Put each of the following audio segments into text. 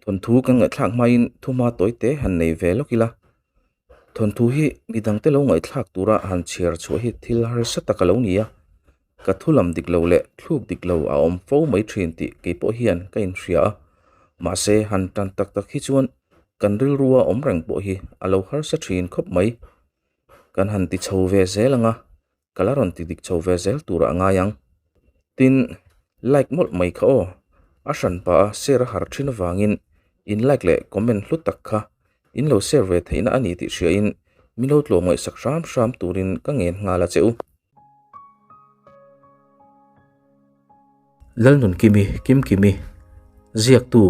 Thawnthu kan ngaihthlak hmain thuma tawite han nei ve lawk ila. Thawnthu hi midangte lo ngaihthlak tura han chhiar chhuah hi thil harsa tak a lo ni a. Ka thu lam dik lo leh thluk dik lo a awm fo mai thin tih kei pawh hian ka inhria a. Mahse han tan tak tak hi chuan kan rilrua awm reng pawh hi a lo harsa thin khawp mai. Kan han ti chho ve zel ang a, ka la rawn ti dik chho ve zel turah a ngai ang. Tin, like mawlh mai kha aw, a hran pah a share a har thin avangin in like leh comment hlu tak kha in lo share ve theihna a ni tih hriain min lo tlawm ngaihsak hram hram turin ka ngen nghal a che u. Lalnunkimi Kimkimi, Ziaktu,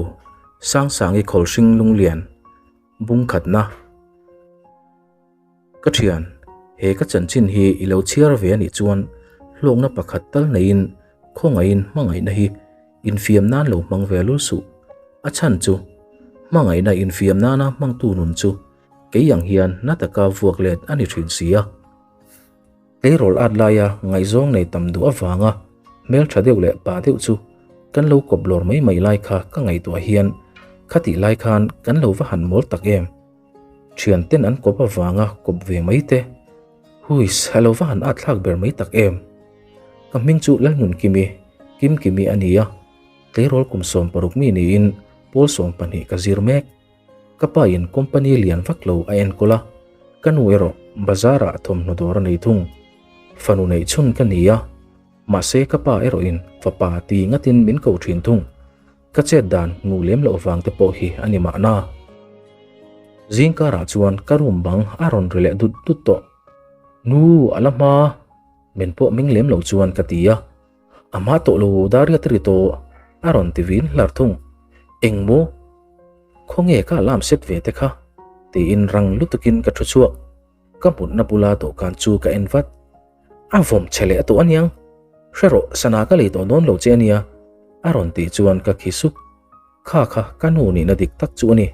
Sangsangi Khawlhring Lunglian, Bungkhatna. Ka thian, he ka chanchin hi i lo chhiar ve anih chuan hlawkna pakhat tal neiin khawngaihin hmangaihna hi infiam nan lo hmang ve lul suh. A chhan chu, hmangaihna infiam nana hmangtu nun chu kei ang hian na taka vuak let a ni thin si a. Tleirawl at laia ngaihzawng nei tam duh avanga hmeltha deuh leh pa deuh chu kan lo kawp lawr mai mai lai kha ka ngaihtuah hian khatih lai khan kan lo va han mawl tak em. Thianten an kawp avanga kawp ve mai te. Huiss, a lo va han at thlak ber mai tak em. Ka hming chu Lalnunkimi, Kimkimi a ni a, tleirawl kum 16 mi niin pawl 12 ka zir mek. Ka pa in company lian vak lo a enkawl a, ka nu erawh bazar ah thawmhnaw dawr a nei thung. Fanu neih chhun ka ni a, mahse ka pa erawh in fapa ti ngat in min ko thin thung. Ka chet dan hmuh lem loh vang te pawh hi a ni mahna. Zingkar ah chuan ka room bang a rawn ri leh dut dut tawh. Nu a la hma, men pawh ming lem lo chuan ka ti a. A hma tawh lo Daria te ri tawh a rawn ti vin hlar thung. Eng maw? Khawnge ka alarm set ve te kha? tiin rang lutukin ka thu chhuak. Ka mutna bula dawhkan chu ka en vat. A vawm che leh a tawh aniang. Hre rawh, sana ka lei tawh dawn lo che ania a rawn tih chuan ka khi sup. Kha kha ka nu nihna dik tak chu a ni.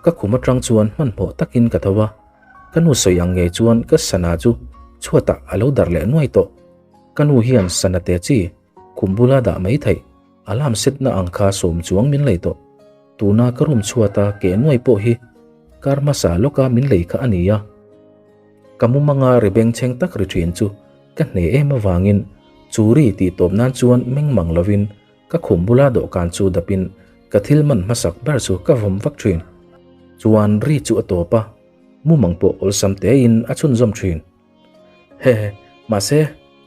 Ka khum atang chuan hmanhmawh takin ka tho a, ka nu sawi ang ngei chuan ka sana chu chhuatah a lo darh leh nuai tawh. Ka nu hian sana te chi khum bula dah mai theih alarm set na ang kha sawm chuang min lei tawh. Tuna ka room chhuata keh nuai pawh hi kar hmasa lawka min lei kha a ni a. Ka mumanga ri bengchheng tak ri thin chu ka hne em avangin chu ri tih tawp nan chuan meng mang lovin Ka khum bula dawhkan chu dapin ka thil man hmasak ber chu ka vawm vak thin. Chuan ri chu a tawp a, mumang pawh awlsam tein a chhunzawm thin. Hehe, mahse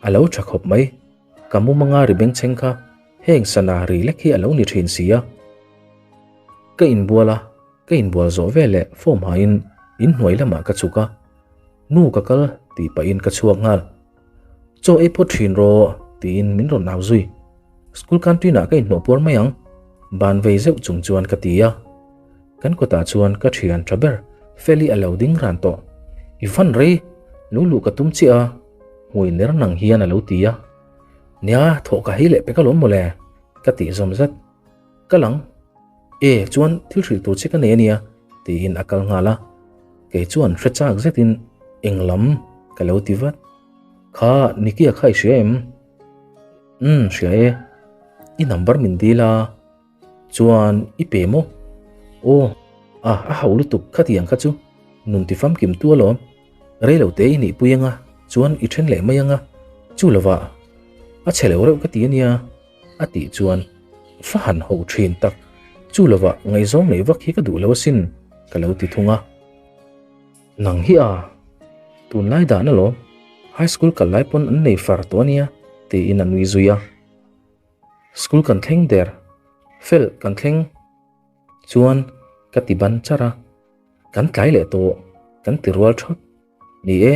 a lo tha khawp mai. Ka mumanga ri bengchheng kha heng sana ri lek hi a lo ni thin si a. Ka inbual a, ka inbual zawh veleh form hain inhnuai lamah ka chhuk a. Nu ka kal tih pahin ka chhuak nghal. Chaw ei phawt thin rawh tiin min rawn au zui. School canteen ah ka inhnawh puar mai ang ban vei zeuh chung chuan ka ti a. Kan kawtah chuan ka thian tha ber Feli a lo ding ran tawh. I van rei, lo luh ka tum chiah a hmui ner nang hian a lo ti a. Nia thawh ka hei leh pek alawm mawle ka tih zawm zat. Ka lang. E chuan thil hrilh tur che ka nei ania tiin a kal nghal a. Kei chuan hre chak zetin eng lam ka lo ti vat. Kha Nikia kha i hria em? Umm hria e. I number min dil a chuan i pe maw? Aw a a hau lutuk khatiang kha chu nun ti famkim tu alawm. Rei lo te i nih pui anga chuan i then leh mai anga chu lovah a chhe lo reuh ka ti ania. A tih chuan fa han ho thin tak, chu lovah ngaihzawng neih vak hi ka duh lo asin ka lo ti thung a. Nang hi a, tunlai dan alawm, high school kal lai pawn an nei far tawh ania tiin a nui zui a. School kan thleng der, fel kan thleng chuan ka ti ban char a, kan tlai leh tawh kan ti rual thawt. Ni e.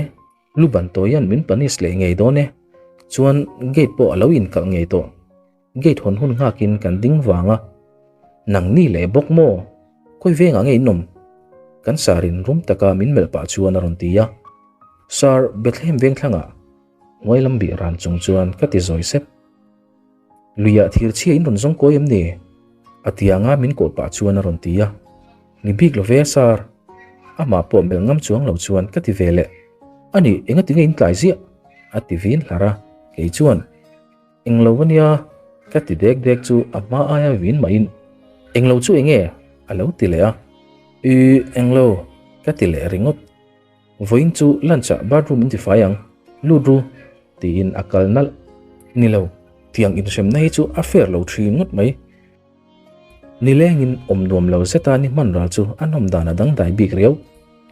Lu ban tawh hian min punish leh ngei dawn e. Chuan gate pawh a lo inkalh ngei tawh. Gate hawn hun nghakin kan ding vang a. Nang ni leh bawk maw? Khawi vengah nge in awm? Kan sarin rum taka min melh pah chuan a rawn ti a. Sir, Bethlehem vengthlangah hnuai lam bih ran chung chuan ka ti zawi sep. Luiah thir chhia in rawn zawng kawi em ni? A tianga min kawh pah chuan a rawn ti a. Ni bik lo ve sir. Amah pawh melh ngam chuang lo chuan ka ti ve leh. Ani enga tinge in tlai ziah? A ti vin hlar a, kei chuan, Eng lo ania ka ti dek dek chu a hma aia vin mahin. Englo chu enge? A lo ti leh a. Ih, englo, ka ti leh ringawt. Vawiin chu lunch ah bathroom in tifai ang, lut ru, tiin a kal nalh. Ni lo, tiang inhremna hi chu a fair lo thin ngawt mai. Nilengin awm nuam lo zeta ni hman ral chu a nawm dan a dangdai bik riau.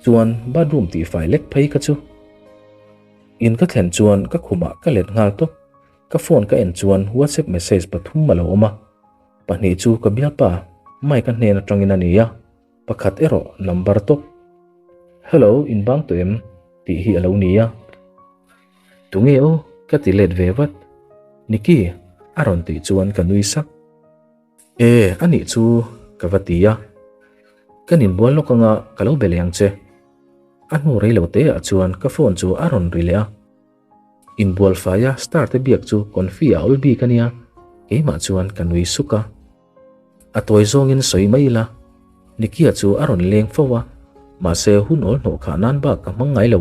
Chuan bathroom tihfai lek phei kha chu. In ka thlen chuan ka khumah ka let nghal tawp. Ka phone ka en chuan WhatsApp message pathum a lo awm a, pahnih chu ka bialpa Mike-a hnen atangin a ni a, pakhat erawh number tawp. Hello, in bang tawh em? tih hi a lo ni a. Tunge aw? ka ti let ve vat. Nicky a rawn tih chuan ka nui sak. E, a nih chu ka va ti a. Ka ninbual lawk anga ka lo be leh ang che. A hnu rei lo te ah chuan ka phone chu a rawn ri leh a. Inbual faia star te biak chu confi a awl bik a nia, keimah chuan ka nui suk a. A tawi zawngin sawi mai ila, Nikia chu a rawn leng fo a, mahse hun awl hnawh khah nan bak ka hmang ngai lo,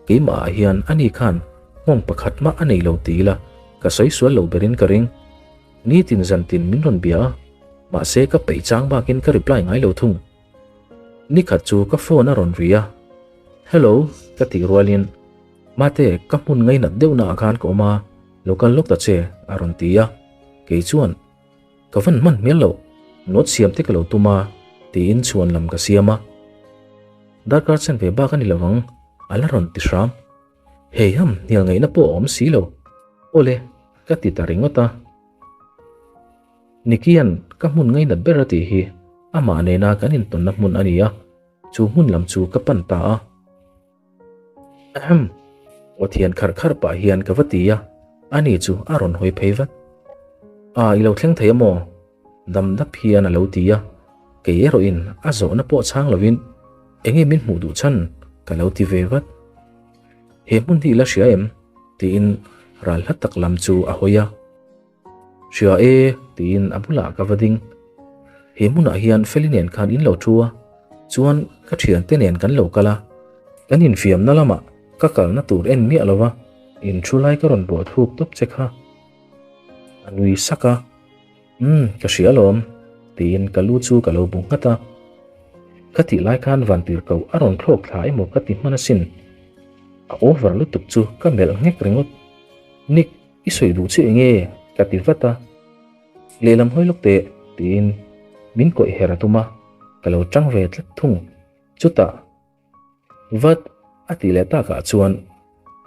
keimah ah hian ani khan nghawng pakhat mah a nei lo ti ila ka sawi sual lo berin ka ring. Nitin zantin min rawn bia a, mahse ka peih chang bakin ka reply ngai lo thung. Nikhat chu ka phone a rawn ri a, Hello ka tih rualin Mate, ka hmun ngainat deuhna ah khan ka awm a, lo kal lawk ta che, a rawn ti a. Kei chuan, Ka van hman hmel loh, note siam te ka lo tum a, tiin chhuan lam ka siam a. Darkar chen ve bak a ni lo ang, a la rawn ti hram. Heiham, hnial ngaihna pawh a awm si lo. Awle, ka ti ta ringawt a. Nikian ka hmun ngainat ber a tih hi amah nena kan intawnna hmun a ni a, chu hmun lam chu ka pan ta a. Ahem! Aw thian kharh kharh pah hian ka va ti a, ani chu a rawn hawi phei vat. A, i lo thleng thei a maw? Dam dap hian a lo ti a, kei erawhin a zawhna pawh chhang lovin enge min hmuh duh chhan ka lo ti ve vat. He hmun hi i la hria em? tiin ral hla tak lam chu a hawi a. Hria e, tiin a bulah ka va ding. He hmunah hian Feli nen khan in lo thu a, chuan ka thiante nen kan lo kal a. Kan infiamna lamah ka kalna tur en miah lo va, in thu lai ka rawn buah thluk tawp che kha. A nui sak a, Umm, ka hria alawm, tiin ka lu chu ka lo bu nghat a. Ka tih lai khan vantirhkoh a rawn thlawk thla emaw ka ti hman asin. A over lutuk chu ka melh nghek ringawt. Nick, I sawi duh chiah enge? ka ti vat a. Lehlam hawi lawk teh tiin min kawih her a tum a, ka lo tang ve tlat thung. Chutah, Vat a tih leh takah chuan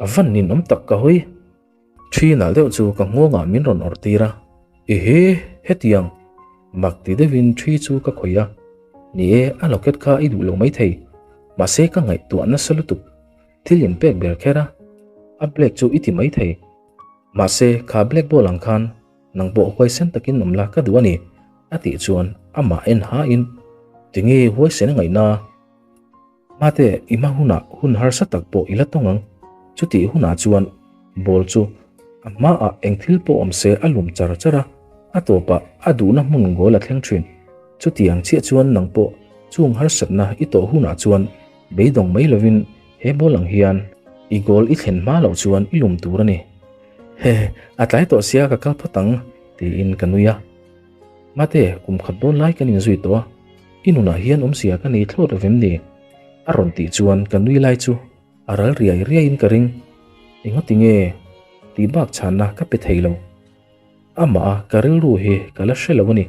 a van ninawm tak ka hawi. Thi nalh deuh chu ka nghawngah min rawn awrh tir a, Ehe, hetiang mak ti deuhin thi chu ka khawih a. Ni e, a locket kha i duh lo maithei, mahse ka ngaihtuah nasa lutuk. Thil in pek ber kher a, a black chu i ti mai thei. Mahse, kha black ball ang khan nang pawh huaisen takin awm la ka duh a ni, a tih chuan amah en hain, Tinge huaisen a ngaihna? Mate, i hma hunah hun harsa tak pawh i la tawng ang. Chutih hunah chuan ball chu a hmaah eng thil pawh awm se a lum char char a, a tawpah a duhna hmun goal a thleng thin. Chutiang chiah chuan nang pawh chung harsatna i tawh hunah chuan Beidawng mai lovin he ball ang hian i goal i thlen hma loh chuan i lum tur a ni. Hehe, a tlai tawh sia ka kal phawt ang, tiin ka nui a. Mate, kum khat dawn lai kan inzui tawh a, i nunah hian awmzia ka nei thlawt lovem ni? A rawn tih chuan ka nui lai chu a ral riai riaiin ka ring. Engati nge? Tih bak chhanna ka pe thei lo. Amah a ka rilru hi ka la hre lo a ni.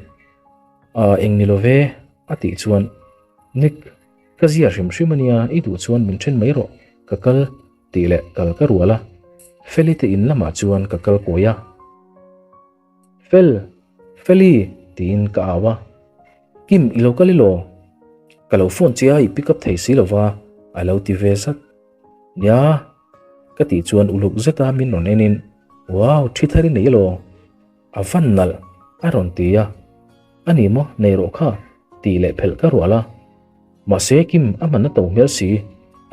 Aa, eng ni lo ve, a tih chuan Nick, Ka zia hrim hrim a nia, i duh chuan min then mai rawh, ka kal tih leh kal ka rual a. Feli te in lamah chuan ka kal kawi a. Fel! Feli! tiin ka au a. Kim, i lo kal i law? Ka lo phone che a, i pick up thei si lova, a lo ti ve zat. Nia, ka tih chuan uluk zeta min rawn en in, Wow, thi thar i nei law? A van nalh, a rawn ti a. A ni maw, nei rawh kha, tih leh phelh ka rual a. Mahse Kim a hman a to hmel si,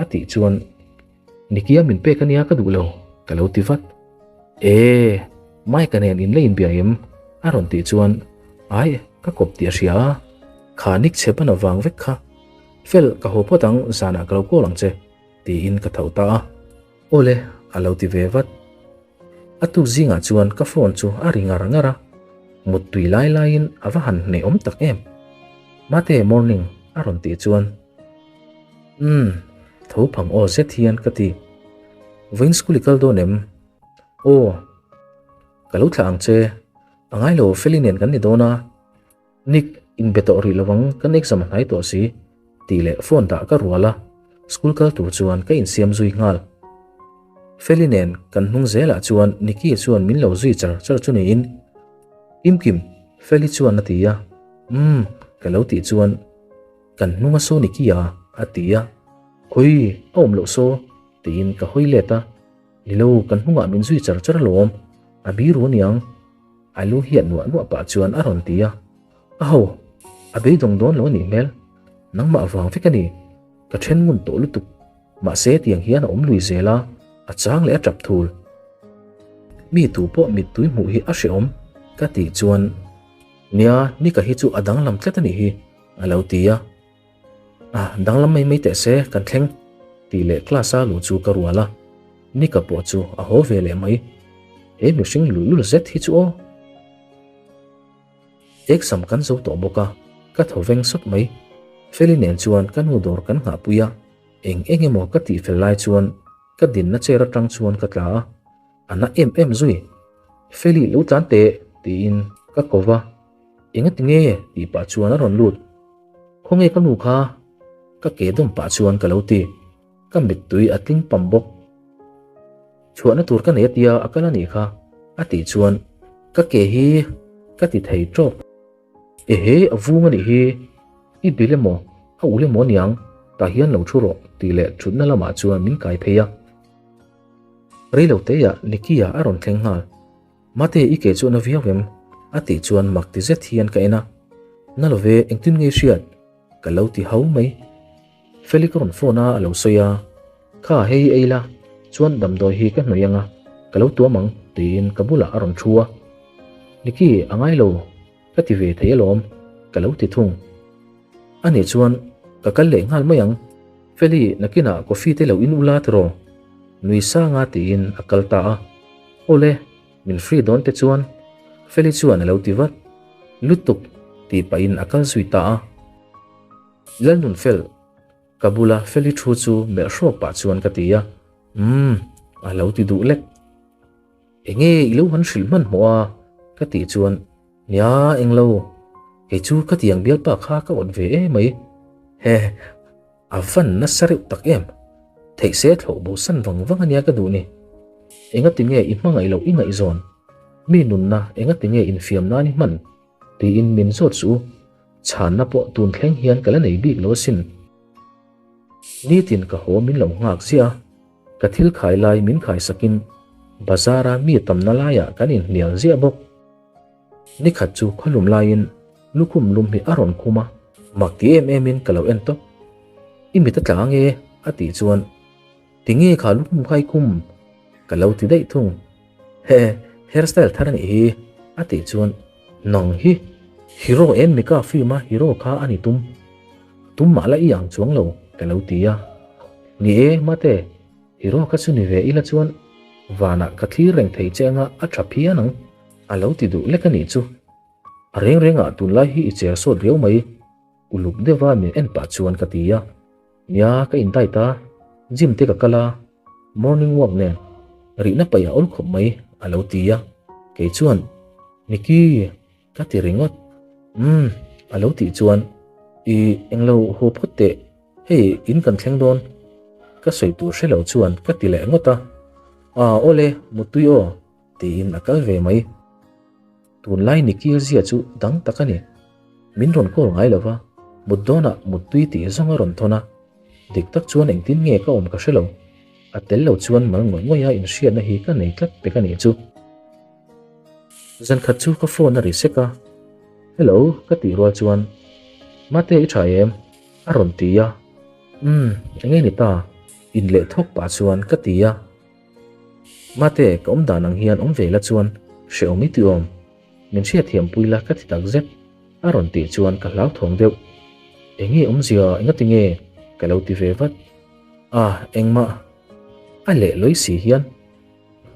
a tih chuan Nikia min pek a nia ka duh lo, ka lo ti vat. E, Mike-a nen in la inbia em? a rawn tih chuan Ai, ka kawp tih a hria a, kha Nick chhe ban avang vek kha. Fel, ka haw phawt ang, zanah ka lo call ang che, tiin ka tho ta a. Awle, a lo ti ve vat. A tuk zingah chuan ka phone chu a ri ngar ngar a, muttui lai laiin a va han hneh awm tak em. Mate morning a rawn tih chuan Umm tho phang aw zet hian ka ti. Vawiin school i kal dawn em? Aw ka lo thlah ang che. A ngai lo Feli nen kan ni dawn a. Nick inbe tawh rih lo ang kan exam a hnai tawh si tih leh phone dah ka rual a, school kal tur chuan ka insiam zui nghal. Feli nen kan hnung zelah chuan Nicky chuan min lo zui char char chu niin Kimkim Feli chuan a ti a, Umm ka lo tih chuan kan hnung a saw Nicky a a ti a, Khawi a awm loh saw tiin ka hawi let a, Nilo kan hnungah min zui char char alawm a biru aniang. A lu hiat nuah nuah pah chuan a rawn ti a, A ho, a beidawng dawn lo a nih hmel, nangmah vang vek a ni, ka then ngun tawh lutuk, mahse tiang hian a awm lui zel a, a chang leh a tap thul. Mi tu pawh mittui hmuh hi a hrehawm ka tih chuan, Nia, Nika hi chu a danglam tlat a nih hi, a lo ti a. Ah, danglam mai mai teh se, kan thleng, tih leh class a luh chu ka rual a, Nika pawh chu a haw ve leh mai. He mihring luhlul zet hi chu aw. Exam kan zo tawh bawk a, ka thaw veng sawt mai. Feli nen chuan ka nu dawr kan nghahpui a, eng eng emaw ka tih fel lai chuan ka dinna chair atang chuan ka tla a, A na em em zui. Feli lo tlan teh tiin ka ko va, engati nge tih pah chuan a rawn lut. Khawnge ka nu kha? Ka ke dawm pah chuan ka lo ti. Ka mittui a tling pam bawk. Chhuahna tur ka nei atia a kal a nih kha a tih chuan ka ke hi ka ti thei tawk. Ehe a vung a nih hi, i bil emaw a ul emaw aniang tah hian lo thu rawh tih leh thutna lamah chuan min kai phei a. Rei lo teiah Nicky-a a rawn thleng nghal. Mate i ke chu na viau em? A tih chuan mak ti zet hian ka en a. Na lo ve, engtin nge i hriat? Ka lo ti hau mai. Feli ka rawn phone a, a lo sawi a. Kha hei ei la, chuan damdawi hi ka hnawih anga, ka lo tuam ang tiin ka bulah a rawn thu a. Nicky, a ngai lo, ka ti ve thei alawm, ka lo ti thung. A nih chuan ka kal leh nghal mai ang. Feli, nakinah coffee te lo in ula tiraw? Nui sanga tiin a kal ta a. Awle, min free dawn te chuan Feli chuan a lo ti vat. Lutuk tih pahin a kal zui ta a. Lalnunfel, ka bula Feli thu chu melh hrawk pah chuan ka ti a. Umm, a lo ti duh lek. Enge i lo han hrilh hmanhmawh a? Ka tih chuan Nia, englo. Kei chu ka tiang bialpa kha ka awt ve e mai. He, a van nasa reuh tak em. Theih se thlawh bo san vang vang ania ka duh ni. Engati nge i hmangaih loh i ngaihzawn? Mi nunna engati nge infiam nan i hman? Tiin min zawt suh u. Chhanna pawh tun thleng hian ka la nei bik lo asin. Nitin ka haw min lo nghak ziah a. Ka thil khai lai min khai sakin bazar-a mi tamna laiah kan inhnial ziah bawk. Nikhat chu khawlum laiin lukhum lum hi a rawn khum a, mak ti em emin ka lo en tawp. I mit a tla ange a tih chuan tinge kha lukhum kha i khum? Ka lo ti daih thung. He, hairstyle thar a nih hi a tih chuan nang hi hero em Mika film a hero kha a ni tum. Tum mah la i ang chuang lo ka lo ti a. Ni e mate. Hero kha chu ni ve ila chuan vanah ka thlir reng thei che anga a tha phian ang a lo ti duh lek a nih chu. A reng rengah tunlai hi i cher sawt riau mai uluk deuha min en pah chuan ka ti a. Nia ka in diet a, gym te ka kal a, morning walk nen rihna paih a awl khawp mai a lo ti a. Kei chuan Nicky Ka ti ringawt. Umm, a lo tih chuan, I englo haw phawt teh, hei in kan thleng dawn. Ka sawi tur hre lo chuan ka ti leh ngawt a. Aa awle, muttui aw, tiin a kal ve mai. Tunlai Nicky zia chu dang tak a ni. Min rawn call ngai lo va, mut dawnah muttui tih zawng a rawn thawn a. Dik tak chuan engtin nge ka awm ka hre lo. A tel lo chuan mal ngawih ngawih a inhriatna hi ka nei tlat pek a nih chu. Zan khat chu ka phone a ri sek a, Hello ka tih rual chuan Mate i tha em? a rawn ti a, Umm enge ni ta? In leh thawk pah chuan ka ti a, Mate ka awm dan ang hian awm ve la chuan hrehawm i ti awm, min hriatthiam pui la ka ti tak zet a rawn tih chuan ka hlauthawng deuh, Enge awmzia engati nge? ka lo ti ve vat, Ah engmah a leh lawi si hian.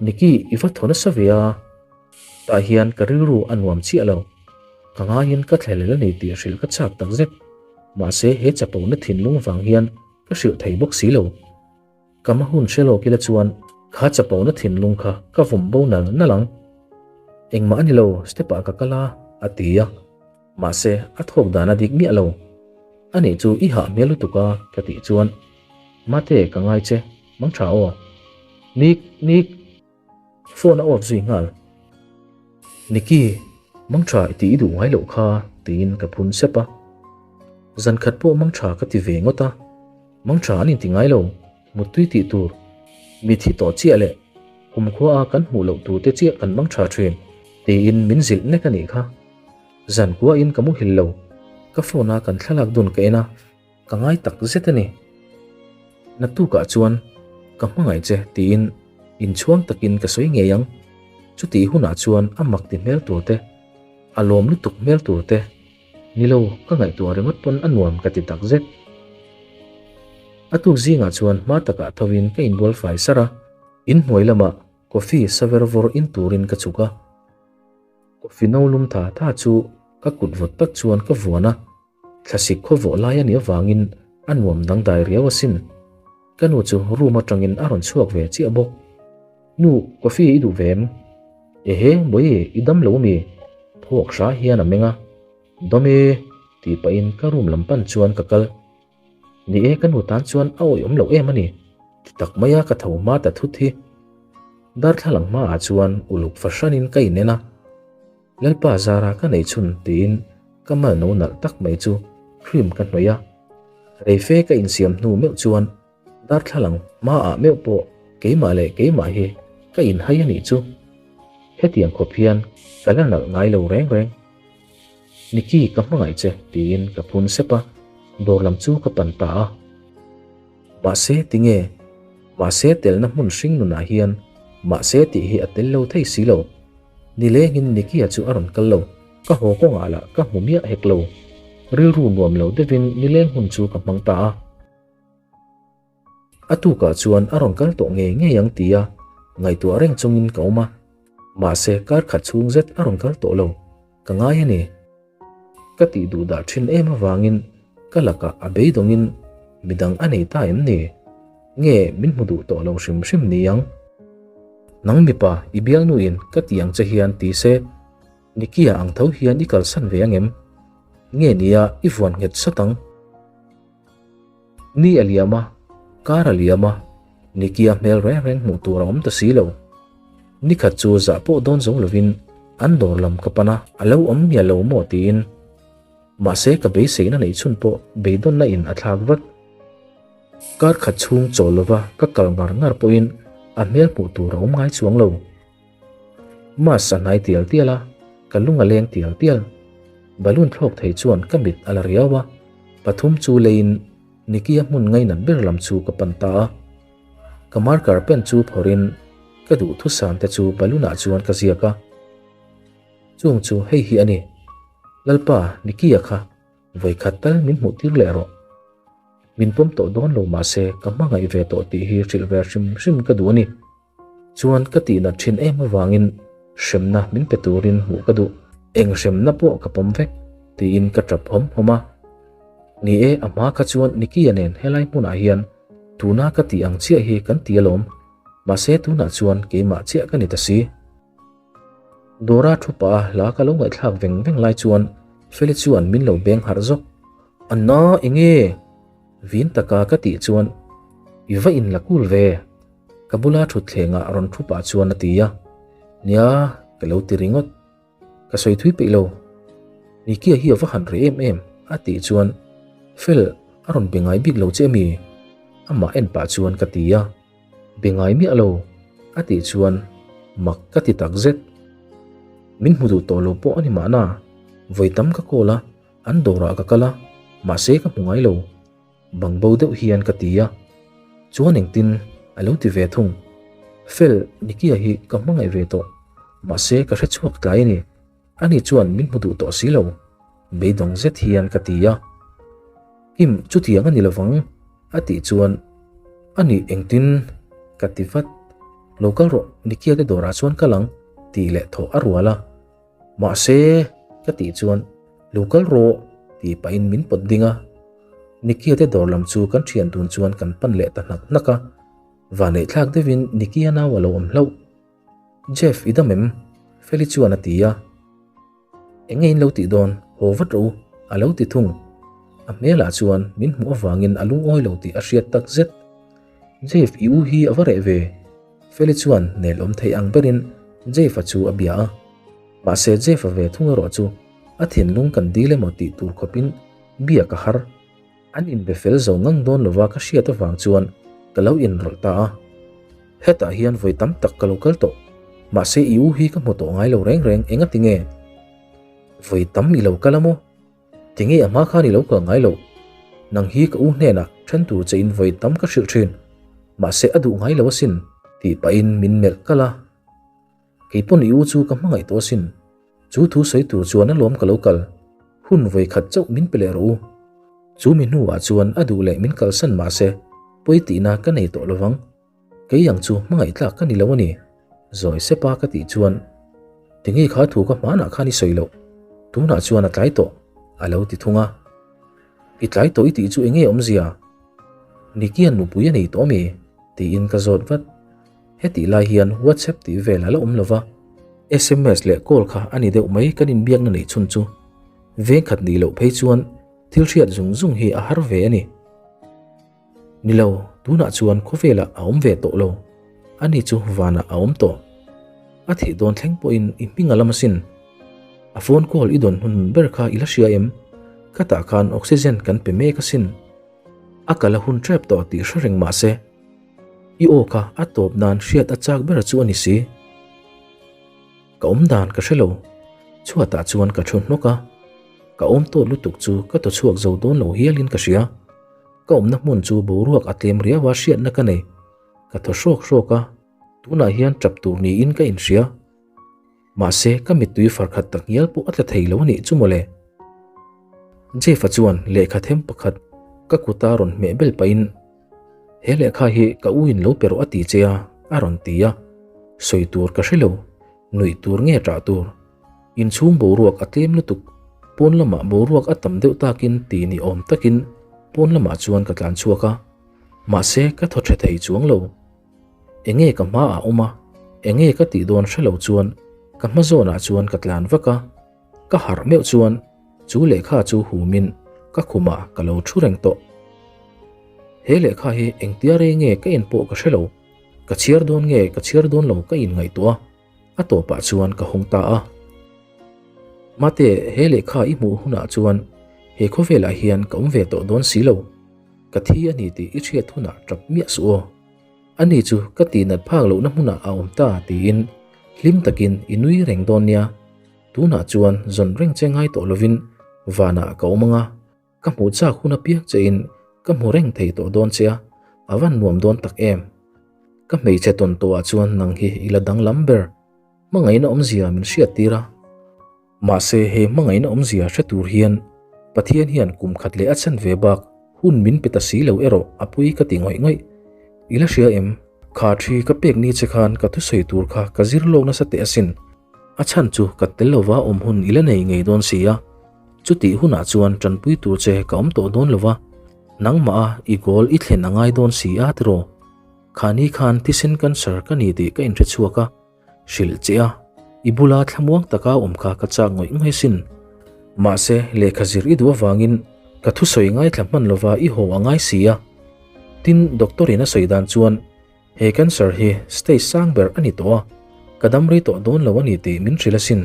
Nicky, i va thaw nasa ve a, tah hian ka rilru a nuam chiah lo. Ka ngaiin ka thlelel a ni tih hrilh ka chak takzet. Mahse he chapona thinlung vang hian ka hrilh thei bawk si lo. Ka hma hun hre lawk ila chuan kha chapona thinlung kha ka vawm bo nal nal ang. Engmah a ni lo, step ah ka kal a, a ti a. Mahse a thawk dan a dik miah lo. Anih chu i hah hmel lutuk a, ka tih chuan, Mate ka ngai che, mang tha aw. Nick, Nick. Phone a off zui nghal. Nicky, mang tha i tih i duh ngai loh kha, tiin ka phun sep a. Zan khat pawh mang tha ka ti ve ngawt a. Mang tha an inti ngai lo, muttui tih tur. Mithi tawh chiah leh kumkhua a kan hmuh loh tur te chiah kan mang tha thin, tiin min zilh nek a nih kha. Zan kuahin ka muhil lo, ka phone a kan thlalak dun ka en a. Ka ngai tak zet a ni. Naktukah chuan ka hmangaih che tiin inchhuang takin ka sawi ngei ang. Chutih hunah chuan a mak ti hmel tur te, a lawm lutuk hmel tur te, ni lo ka ngaihtuah ringawt pawn a nuam ka ti tak zet. A tuk zingah chuan hma takah thovin ka inbual fai sar a, inhnuai lamah coffee saver vawr in turin ka chhuk a. Coffee no lum tha tha chu ka kut vawt tak chuan ka vuan a. Thlasik khaw vawh lai a nih avangin a nuam dangdai riau asin. Ka nu chu room atangin a rawn chhuak ve chiah bawk. Nu, coffee i duh ve em? Ehe, Bawihi, i dam lo mi? Phawk hra hian a meng a. Dam e, tih pahin ka room lam pan chuan ka kal. Ni e, ka nu tan chuan a awih awm loh em a ni. Ti tak maia ka tho hma ta thut hi. Darthlalang hmaah chuan uluk fahranin ka inen a. Lalpa zara ka nei chhun tiin ka mal no nalh tak mai chu cream ka hnawih a, reife ka insiam hnu meuh chuan darthlalang hmaah meuh pawh keimah leh keimah hi ka inhai a nih chu. Hetiang khawp hian ka la nalh ngai lo reng reng. Nikki ka hmangaih che tiin ka phun sep a, dawr lam chu ka pan ta a. Mahse tinge? Mahse telna hmun hring nunah hian mahse tih hi a tel lo thei si lo. Nilengin Nikia chu a rawn kal lo. Ka haw kawngah lah ka hmu miah hek lo. Rilru nuam lo deuhin nileng hun chu ka hmang ta a. A tukah chuan a rawn kal tawh ngei ngei ang tia ngaihtuah reng chungin ka awm a. Mahse kar khat chhung zet a rawn kal tawh lo. Ka ngai a ni. Ka tih duh dah thin em avangin ka lakah a beidawngin midang a nei ta em ni? Nge min hmu duh tawh lo hrim hrim ni ang? Nang mipa i bialnuin ka ti ang che hian ti se, Nikia ang tho hian i kalsan ve ang em? Nge nia i vuan nghet sat ang? Ni a liam a, kar a liam a, Nikia hmel reng reng hmuh tur a awm ta si lo. Nikhat chu zah pawh dawn zo lovin an dawr lam ka pan a, a lo awm miah lo maw tiin. Mahse ka beiseina neih chhun pawh beidawnna in a thlak vat. Kar khat chhung chawl lova ka kal ngar ngar pawhin a hmel hmuh tur a awm ngai chuang lo. Mass a hnai tial tial a, ka lung a leng tial tial. Balloon thlawk thei chuan ka mit a la riau a, pathum chu leiin Nicky-a hmun ngainat ber lam chu ka pan ta a. Ka marker pen chu phawrhin ka duhthusam te chu balloon-ah chuan ka ziak a. Chung chu hei hi a ni, Lalpa, Nicky-a kha vawikhat tal min hmuh tir leh rawh. Min pawm tawh dawn lo mahse ka hmangaih ve tawh tih hi hrilh ve hrim hrim ka duh a ni. Chuan ka tihnat thin em avangin hremna min pe turin hmuh ka duh. Eng hremna pawh ka pawm vek, tiin ka tap hawm hawm a. Ni e, a hma kha chuan Nicky-a nen helai hmunah hian tuna ka tih ang chiah hi kan ti alawm. Mahse tunah chuan keimah chiah ka ni ta si. Dora thu pah a hla ka lo ngaihthlak veng veng lai chuan Feli chuan min lo beng harh zawk. Anna, enge? Vin taka ka tih chuan i va inla kul ve. Ka bula thutthlengah rawn thu pah chuan a ti a, Nia, ka lo ti ringawt. Ka sawi thui peih lo. Nikia hi a va han reh em em, a tih chuan Fel a rawn be ngai bik lo che mi? Amah en pah chuan ka ti a, Be ngai miah lo, a tih chuan mak ka ti tak zet. Min hmu duh tawh lo pawh a ni mahna, vawi tam ka call a, an dawrah ka kal a, mahse ka hmu ngai lo. Bang bo deuh hian ka ti a, chuan engtin a lo ti ve thung. Fel, Nikia hi ka hmangaih ve tawh, mahse ka hre chhuak tlai a ni. Ani chuan min hmu duh tawh si lo, beidawng zet hian ka ti a. Kim, chutiang a ni lovang, a tih chuan, Ani engtin? ka ti vat. Lo kal rawh, Nikia te dawrah chuan kal ang, tih leh thawh a rual a. Mahse, Ka tih chuan, Lo kal rawh, tih pahin min pawt ding a. Nikia te dawr lam chu kan thian dun chuan kan pan leh ta hnak hnak a. Vanneih thlak deuhin Nikia nau a lo awm hlauh. Jeff, i dam em? Feli chuan a ti a. Eng nge in lo tih dawn? Haw vat rawh u, a lo ti thung. A hmelah chuan min hmuh avangin a lungawi lo tih a hriat tak zet. Jeff, i u hi a va reh ve. Feli chuan nel awm thei ang berin Jeff-a chu a bia a. Mahse Jeff-a ve thung erawh chu a thinlung kan dil emaw tih tur khawpin biak a har. An inbe fel zo ngang dawn lova ka hriat avang chuan ka lo inrawlh ta a. Hetah hian vawi tam tak ka lo kal tawh, mahse i u hi ka hmu tawh ngai lo reng reng enga tinge? Vawi tam i lo kal a maw? Tinge a hma khan i lo kal ngai loh? Nang hi ka u hnenah then tur che in vawi tam ka hrilh thin, mahse a duh ngai lo asin tih pahin min melh kal a. Kei pawn i u chu ka hmangaih tawh asin. Chu thu sawi tur chuan alawm ka lo kal. Hun vawi khat chauh min pe leh rawh u. Chu mi hnuah chuan a duh leh min kalsan mah se pawi tihna ka nei tawh lovang. Kei ang chu hmangaih tlak ka ni lo a ni. Zawi sepa ka tih chuan Tinge kha thu ka hmanah khan i sawi loh. Tunah chuan a tlai tawh a lo ti thung a. I tlai tawh i tih chu enge awmzia? Nikian nupui a nei tawh ami? Tiin ka zawt vat. Hetih lai hian WhatsApp tih vel a la awm lova, sms leh call kha a ni deuh mai kan inbiakna neih chhun chu. Veng khat nih loh phei chuan thil hriat zung zung hi a har ve a ni. Ni lo, tunah chuan khawvelah a awm ve tawh lo. Ani chu vanah a awm tawh. A thih dawn thleng pawhin i hming a lam asin. A phone call i dawn hun ber kha i la hria em? Khatah khan oxygen kan pe mek asin. A kal a hun tep tawh tih hre reng mah se, i aw kha a tawp nan hriat a chak ber chu a ni si. Ka awm dan ka hre lo, chhuatah chuan ka thu hnawk a, ka awm tawt lutuk chu ka thaw chhuak zo dawn lo hialin ka hria. Ka awmna hmun chu boruak a tlem riau a hriatna ka nei. Ka thaw hrawk hrawk a, tunah hian tap tur niin ka inhria. Mahse, ka mittui farkhat tak ngial pawh a tla thei lo a nih chu mawle. Jeff-a chuan lehkha them pakhat ka kuta rawn hmeh bel pahin, He lehkha hi ka u in lo pe rawh a ti che a, a rawn ti a. Sawi tur ka hre lo, nuih tur nge ṭah tur. Inchhung boruak a tlem lutuk, pawn lamah boruak a tam deuh takin ti ni awm takin pawn lamah chuan ka tlan chhuak a. Mahse, ka thaw ṭha thei chuang lo. Enge ka hma ah awm a, enge ka tih dawn hre lo chuan ka hma zawn ah chuan ka tlan vak a, ka harh meuh chuan chu lehkha chu hum in ka khum ah ka lo thu reng tawh. He lehkha hi engtia rei nge ka en pawh ka hre lo, ka chhiar dawn nge ka chhiar dawn lo ka in ngaihtuah a, a tawp ah chuan ka hawng ta a. Mate, he lehkha i hmuh hunah chuan he khawvel ah hian ka awm ve tawh dawn si lo, ka thi a ni tih i hriat hunah tap miah suh aw. Ani chu ka tihnat phak lohna hmunah a awm ta tiin hlim takin i nui reng dawn nia. Tunah chuan zawn reng che ngai tawh lovin vanah ka awm anga, ka hmuh chak hun apiang chein ka hmu reng thei tawh dawn che a, a van nuam dawn tak em. Ka hmeichhe tawn tawhah chuan nang hi i la danglam ber. Hmangaihna awmzia min hriattir a. Mahse he hmangaihna awmzia hre tur hian Pathian hian kum khat leh a chan ve bak hun min pe ta si lo erawh a pui ka ti ngawih ngawih. I la hria em? Kha thi ka pek ni che khan ka thusawi tur kha ka zir lawk nasa teh asin. A chhan chu ka tel lova awm hun i la nei ngei dawn si a. Chutih hunah chuan tanpui tur che ka awm tawh dawn lova, nangmah a i goal i thlen a ngai dawn si a tiraw? Kha ni khan thisen cancer ka ni tih ka inhre chhuak a. Hrilh che a, i bula thlamuang taka awm kha ka chak ngawih ngawih sin. Mahse, lehkha zir i duh avangin ka thusawi ngaithla hman lova i haw a ngai si a. Tin, doctor in a sawi dan chuan he cancer hi stage sang ber a ni tawh a, ka dam rei tawh dawn lo a ni tih min hrilh asin.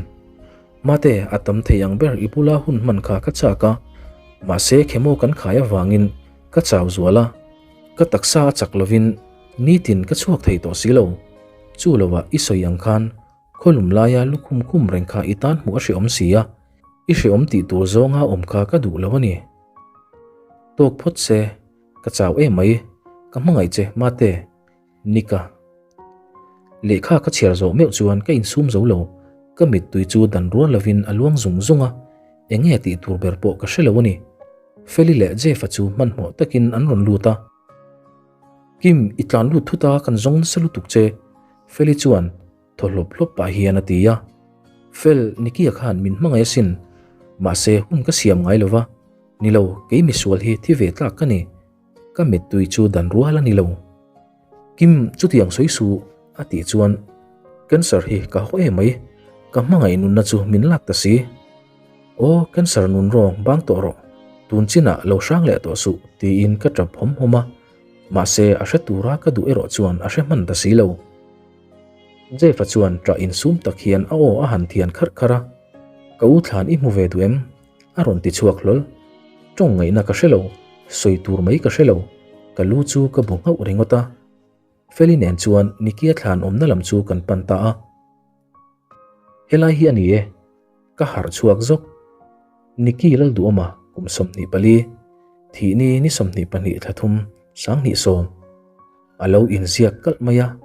Mate, a tam thei ang ber i bula hun hman kha ka chak a, mahse chemo kan khai avangin ka chau zual a, ka taksa a chak lovin nitin ka chhuak thei tawh si lo. Chu lovah i sawi ang khan khawlum laia lukhum khum reng kha i tan hmuh a hreawm si a, i hreawm tih tur zawnga awm kha ka duh lo a ni. Tawk phawt se, ka chau em mai, ka hmangaih che Mate, Nika. Lehkha ka chhiar zawh meuh chuan ka insum zo lo, ka mittui chu dan rual lovin a luang zung zung a, eng nge tih tur ber pawh ka hre lo a ni. Feli leh Jeff-a chu hmanhmawh takin an rawn lut a. Kim, i tlan lut thut a, kan zawng nasa lutuk che, Feli chuan thaw hlawp hlawp pah hian a ti a. Fel, Nikia khan min hmangaih asin. Mahse hun ka siam ngai lova, ni lo kei misual hi thi ve tlak ka ni. Ka mittui chu dan rual a ni lo. Kim chutiang sawi suh a tih chuan Cancer hi ka haw em mai, ka hmangaih nunna chu min lak ta si. Aw cancer nun rawng bang tawh rawh, tun chinah lo hrang leh tawh suh tiin ka tap hawm hawm a, mahse a hre tura ka duh erawh chuan a hre hman ta si lo. Jeff-a chuan ṭah insum tak hian a aw a han thian kharh kharh a, Ka u thlan i hmu ve duh em? A rawn ti chhuak hlawl. Ṭawng ngaihna ka hre lo, sawi tur mai ka hre lo, ka lu chu ka bu nghauh ringawt a. Feli nen chuan Nikia thlan awmna lam chu kan pan ta a. Helai hi a ni e, ka harh chhuak zawk. Niki Lalduhawma kum 24, thihni ni 22 thla thum 2010. A lo inziak kalh mai a,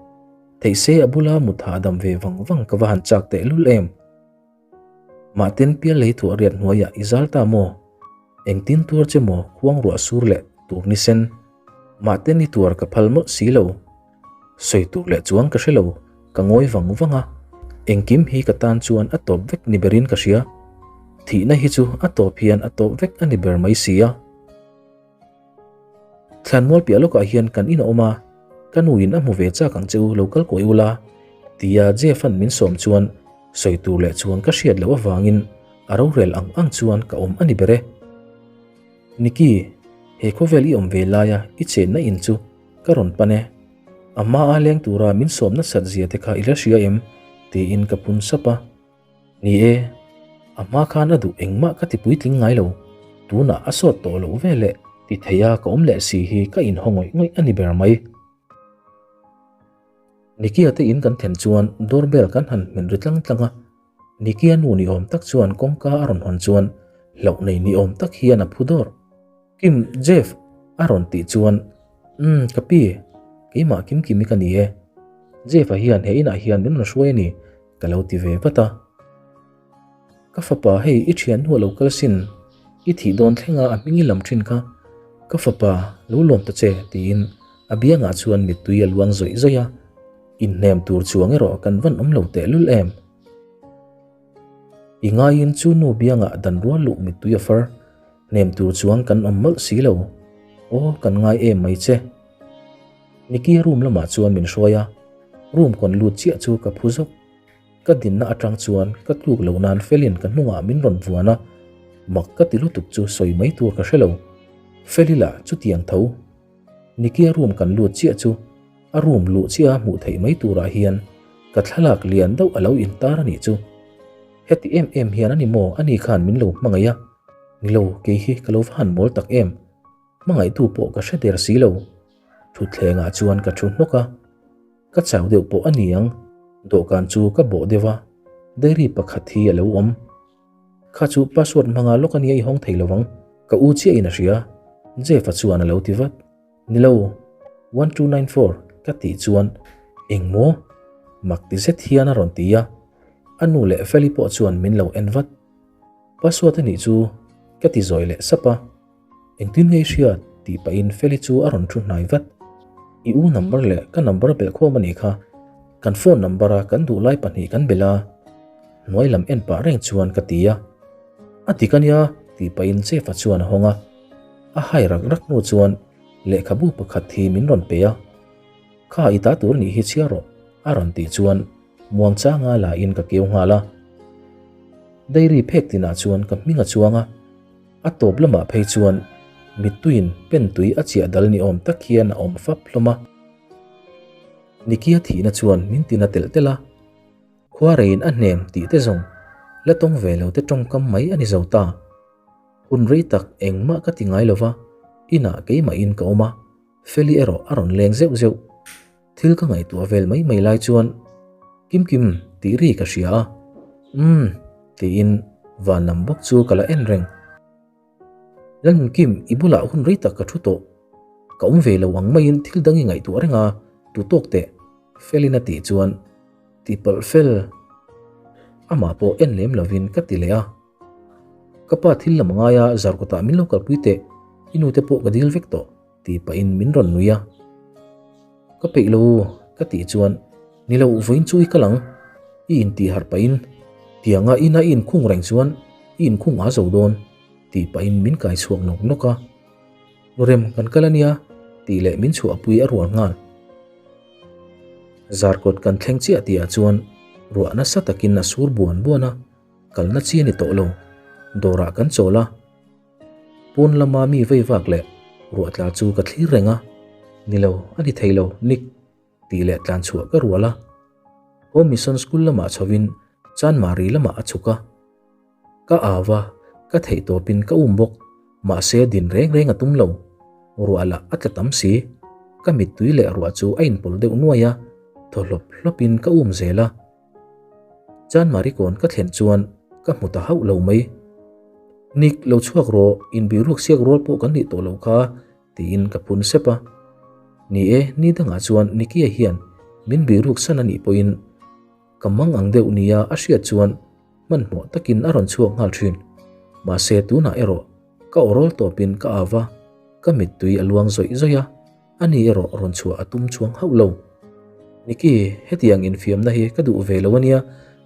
theih se a bula mut hahdam ve vang vang ka va han chak tehlul em. Mahten pial lei thuah riat hnuaiah i zal ta maw? Engtin tuar che maw khuang ruah sur leh tur ni sen? Mahten i tuar ka phal mawlh si lo. Sawi tur leh chuang ka hre lo, ka ngawi vang vang a. Engkim hi ka tan chuan a tawp vek ni berin ka hria. Thihna hi chu a tawp hian a tawp vek a ni ber mai si a. Thlanmual piah lawkah hian kan in a awm a, ka nuin a hmu ve chak ang che u lo kal kawi ula, tia Jeff-a'n min sawm chuan sawi tur leh chuan ka hriat loh avangin a rorel ang ang chuan ka awm a ni ber e. Nikki, he khawvel i awm ve laia i chenna in chu ka rawn pan e. A hmaa leng tura min sawm nasat zia te kha i la hria em? tiin ka phun sap a. Ni e, a hma khan a duh engmah ka ti puitling ngai lo, tunah a sawt tawh loh ve leh ti theia ka awm leh si hi ka inhaw ngawih ngawih a ni ber mai. Nikia te in kan thlen chuan doorbell kan han hmin ri tlang tlang a, Nikia nu ni awm tak chuan kawngka a rawn hawn chuan hlauh nei ni awm tak hian a phu dawr. Kim, Jeff! a rawn tih chuan Umm, ka pi, keimah Kimkimi ka ni e. Jeff-a hian he inah hian min rawn hruai a ni. Ka lo ti ve vat a. Ka fapa hei i thiannu a lo kal sin, i thih dawn thlenga a hming i lam thin kha, ka fapa lo lawm ta che tiin a biangah chuan mittui a luang zawih zawih a, inhnem tur chuang erawh kan van awm lo tehlul em. I ngaiin chu nu biangah dan rual luh mittui a far, hnem tur chuang kan awm mawlh si lo, aw kan ngai em mai che. Nicky room lamah chuan min hruai a, room kawn lut chiah chu ka phu zawk. Ka dinna atang chuan ka tluk loh nan Felin ka hnungah min rawn vuan a, mak ka ti lutuk chu sawi mai tur ka hre lo. Feli lah chutiang tho. Nicky-a room kan lut chiah chu a room luh chiah a hmuh theih mai turah hian ka thlalak lian deuh a lo intar a nih chu. Heti em em hian a ni maw ani khan min lo hmangaih a? Ni lo, kei hi ka lo va han mawl tak em. Hmangaihtu pawh ka hre der si lo. Thutthlengah chuan ka thu hnawk a, ka chau deuh pawh a ni ang, dawhkan chu ka bawh deuh a, diary pakhat hi a lo awm. Kha chu password hmanga lawk a nia i hawng thei lo ang, ka u chiahin a hria, Jeff-a chuan a lo ti vat. Ni lo, 1294 ka tih chuan eng maw? Mak ti zet hian a rawn ti a, a nu leh Feli pawh chuan min lo en vat. Password a nih chu ka ti zawi leh sap a. Engtin nge i hriat? tih pahin Feli chu a rawn thu hnai vat. I u number leh ka number belh khawm a nih kha. Kan phone number a kan duh lai pahnih kan belh a. Hnuai lam en pah reng chuan ka ti a. A dik a nia tih pahin Jeff-a chuan a hawng a. A hai rak rak hnu chuan lehkhabu pakhat hi min rawn pe a. Kha i ta tur nih hi chhiar rawh a rawn tih chuan muangchanga la in ka keu nghal a. Dairy phek tinah chuan ka hming a chuang a. A tawp lamah phei chuan mittuiin pen tui a chiah dal ni awm tak hian a awm fap hlawm a. Nikia thihna chuan min tina telh telh a, khuareiin a hnem tih te zawng la tawng ve lo te tawngkam mai a ni zo ta. Hun rei tak engmah ka ti ngai lo va, inah keimahin ka awm a, Feli erawh a rawn leng zeuh zeuh. Thil ka ngaihtuah vel mai mai lai chuan Kim Kim tih ri ka hria a, Umm tiin van lam bawk chu ka la en reng. Lalnun Kim i bulah hun rei tak ka thu tawh, ka awm ve lo ang maiin thil dang i ngaihtuah reng a, tu tawk teh Felin a tih chuan tihpalh fel amah pawh en lem lovin ka ti leh a. Ka pa thil lam angai a zarkawtah min lo kalpui teh, i nute pawh ka dil vek tawh. Tih pahin min rawn nui a. Ka peih lo ka tih chuan ni lo vawiin chu i kal ang. I intih harh pahin tianga ina i inkhung reng chuan I inkhung a zo dawn, tih pahin min kai chhuak nawk nawk a. Rem kan kal a nia, tih leh min chhuahpui a rual nghal. Zarkawt kan thleng chiah tihah chuan ruah nasa takin a sur buan buan a, kalna chi a ni tawh lo. Dawrah kan chawl a. Pawn lama mi vei vak leh ruah tla chu ka thlir reng a, Ni lo, a ni thei lo, Nick, tih leh tlan chhuah ka rual a. Home Mission School lamah chhovin Chanmari lamah a chhuk a. Ka au a, ka theih tawpin ka um bawk, mahse din reng reng a tum lo. Ruah lah a tla tam si. Ka mittui leh ruah chu a inpawlh deuh nuai a, thaw hlawp hlawpin ka um zel a. Chanmari kawn ka thlen chuan ka hmu ta hauh lo mai. Nick, lo chhuak rawh, inbiruak siak rual pawh kan nih tawh lo kha, tiin ka phun sep a. Ni e, ni dangah chuan Nicky-a hian min biruak san a nih pawhin ka mang ang deuh nia a hriat chuan hmanhmawh takin a rawn chhuak nghal thin. Mahse tunah erawh ka awrawl tawpin ka au va, ka mittui a luang zawih zawih a, ani erawh rawn chhuah a tum chuang hauh lo. Nicky, hetiang infiamna hi ka duh ve lo ania,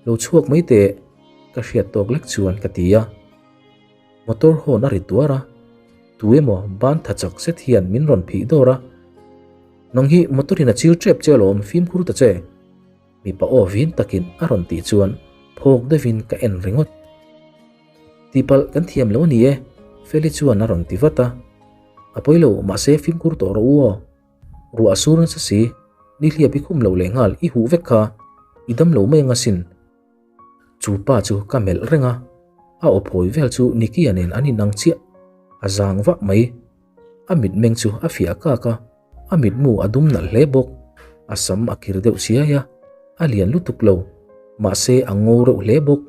lo chhuak mai teh, ka hriat tawk lek chuan ka ti a. Motor horn a ri tuar a, tu emaw ban tha chak zet hian min rawn phih dawr a, Nang hi motor in a chil tep che alawm, fimkhur ta che. Mipa aw vin takin a rawn tih chuan phawk deuhin ka en ringawt. Tihpalh kan thiam lo a ni e, Feli chuan a rawn ti vat a. A pawi lo, mahse fimkhur tawh rawh u aw. Ruah a sur nasa si, nihliap i khum lo leh nghal i huh vek kha, i dam lo mai ang asin. Chu pa chu ka melh reng a, a aw phawi vel chu Nicky-a nen an inang chiah, a zang vah mai. A mitmeng chu a fiah kak a. A mitmu a dum nalh hle bawk. A sam a kir deuh chiai a, a lian lutuk lo. Mahse a ngo reuh hle bawk.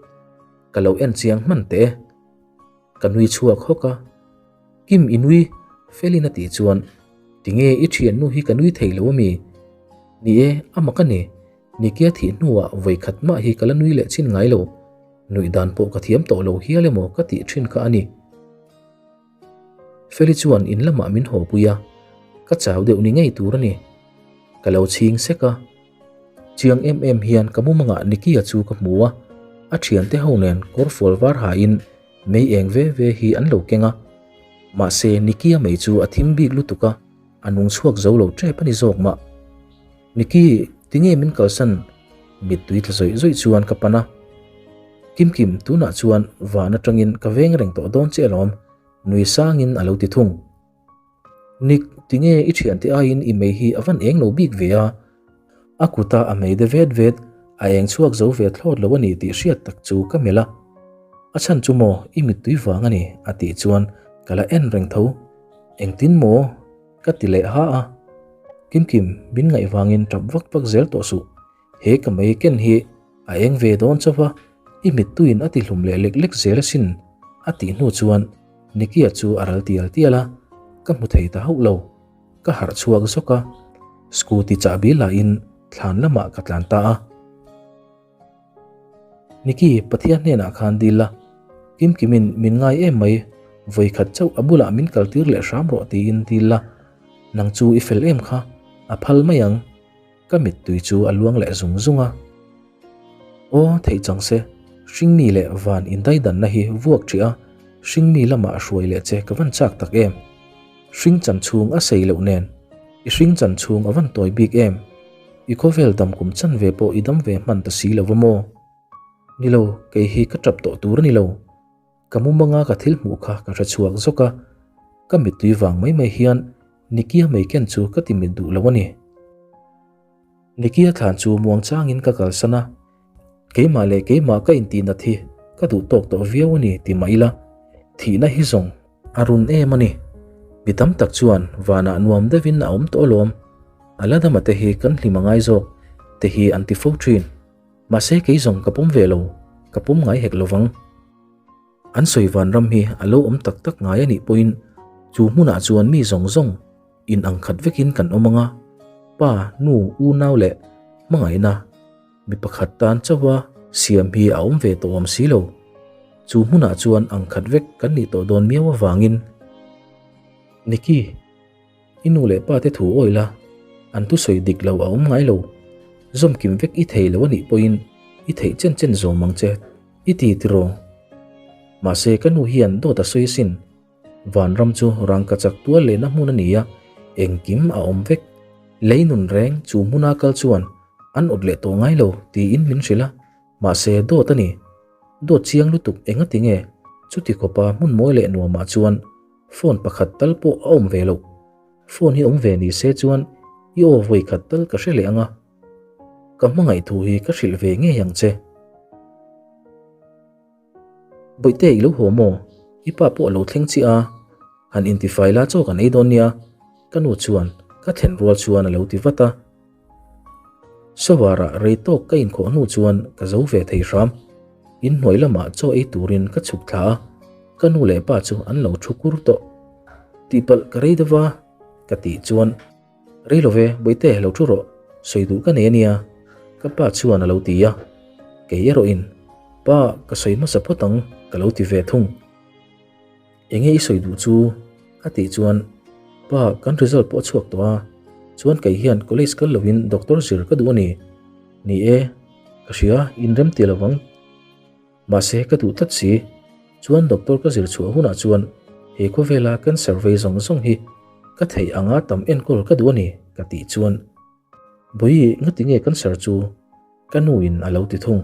Ka lo en chiang hman teh e. Ka nui chhuak hawk a. Kim i nui, Felin a tih chuan, Tinge i thiannu hi ka nui thei lo ami? Ni e, a mak a ni. Nikia thih hnuah vawi khat mah hi ka la nui leh chin ngai lo. Nuih dan pawh ka thiam tawh lo hial emaw ka tih thin kha a ni. Feli chuan in lamah min haw pui a, ka chau deuh ni ngei tur a ni. Ka lo chhing sek a, chiang em em hian ka mumangah Nicky-a chu ka hmu a, a thiante ho nen kawr fual var hain mei eng ve ve hi an lo keng a. Mahse Nicky-a mei chu a thim bik lutuk a, a nung chhuak zo lo tep a ni zawk mah. Nicky, tinge min kalsan? Mittui tla zawih zawih chuan ka pan a. Kimkim, tunah chuan van atangin ka veng reng tawh dawn che alawm, nui sangin a lo ti thung. Nick, tinge i thiante aiin i mei hi a van eng lo bik ve a? A kuta a mei de vet vet, a eng chhuak zo ve thlawt lo a ni tih hriat tak chu ka melh a. A chhan chu maw, i mittui vang a ni, a tih chuan ka la en reng tho. Engtin maw? Ka ti leh ha a. Kimkim, min ngaih vangin tap vak vak zel tawh suh. He ka mei ken hi a eng ve dawn chauh a, i mittuiin a ti hlum leh lek lek zel asin, a tih hnu chuan Nicky-a chu a ral tial tial a, ka hmu thei ta hauh lo. Ka harh chhuak zawk a, scooty chahbi lahin thlan lamah ka tlan ta a. Nicky, Pathian hnenah khan dil la, Kimkimin min ngai em mai, vawi khat chauh a bulah min kaltir leh hram rawh tiin dil la, nang chu i fel em kha, a phal mai ang. Ka mittui chu a luang leh zung zung a. Aw, theih chang se, hringmi leh van indaidanna hi vuak ṭih a, hringmi lamah hruai leh che ka van chak tak em. Hring chan chhung a sei loh nen, i hring chan chhung a van tawi bik em. I khawvel dam kum chan ve pawh i dam ve hman ta si lo va maw? Ni lo, kei hi ka tap tawh tur a ni lo. Ka mumanga ka thil hmuh kha ka hre chhuak zawk a, ka mittui vang mai mai hian Nicky-a mei ken chu ka ti mit duh lo a ni. Nicky-a thlan chu muang changin ka kalsan a, keimah leh keimah ka intihnat hi ka duh tawk tawh viau a ni ti mah ila, thihna hi zawng A run em a ni. Mi tam tak chuan vanah nuam deuhin a awm tawh alawm. A la dama te hi kan hlim a ngai zawk te hi an ti fo thin. Mahse kei zawng ka pawm ve lo, ka pawm ngai hek lovang. An sawi vanram hi a lo awm tak tak ngai a nih pawhin chu hmunah chuan mi zawng zawng in ang khat vekin kan awm ang a, pa, nu, unau leh hmangaihna Mi pakhat tan chauha siam hi a awm ve tawh awm si lo. Chu hmunah chuan ang khat vek kan nih tawh dawn miau avangin. Nicky, i nu leh pa te thu awi la, an thusawi dik lo a awm ngai lo. Zawm kim vek i thei lo a nih pawhin i theih chen chen zawm ang che, i ti tiraw? Mahse ka nu hian dawt a sawi asin. Vanram chu rangkachak tual lehna hmun a ni a, engkim a awm vek. Lei nun reng chu hmuna kal chuan an awt leh tawh ngai lo tiin min hrilh a, mahse dawt a ni. Dawt chiang lutuk engati nge chuti khawpa hmun mawi leh nuamah chuan phone pakhat tal pawh a awm ve loh. Phone hi awm ve ni se chuan i aw vawi khat tal ka hre leh ang a, ka hmangaih thu hi ka hrilh ve ngei ang che. Bawihte i lo haw maw? I pa pawh a lo thleng chiah a, han intifai la chaw kan ei dawn nia, ka nu chuan ka thlen rual chuan a lo ti vat a. Shower ah rei tawk ka inkhawh hnu chuan ka zo ve thei hram. Inhnuai lamah chaw ei turin ka chhuk thla a, ka nu leh pa chu an lo thu kur tawh. Tihpalh ka rei deuh a, ka tih chuan Rei lo ve, Bawihte lo thu rawh, sawi duh ka nei a nia, ka pa chuan a lo ti a. Kei erawhin, Pa, ka sawi hmasa phawt ang, ka lo ti ve thung. Enge i sawi duh chu? a tih chuan, Pa, kan result pawh a chhuak tawh a, chuan kei hian college kal lovin doctor zir ka duh a ni. Ni e, ka hria, inrem ti lovang. Mahse, ka duh tlat si. Chuan doctor ka zir chhuah hunah chuan he khawvela cancer vei zawng zawng hi ka theih anga tam enkawl ka duh a ni, ka tih chuan Bawihi ngati nge cancer chu ka nu in a lo ti thung.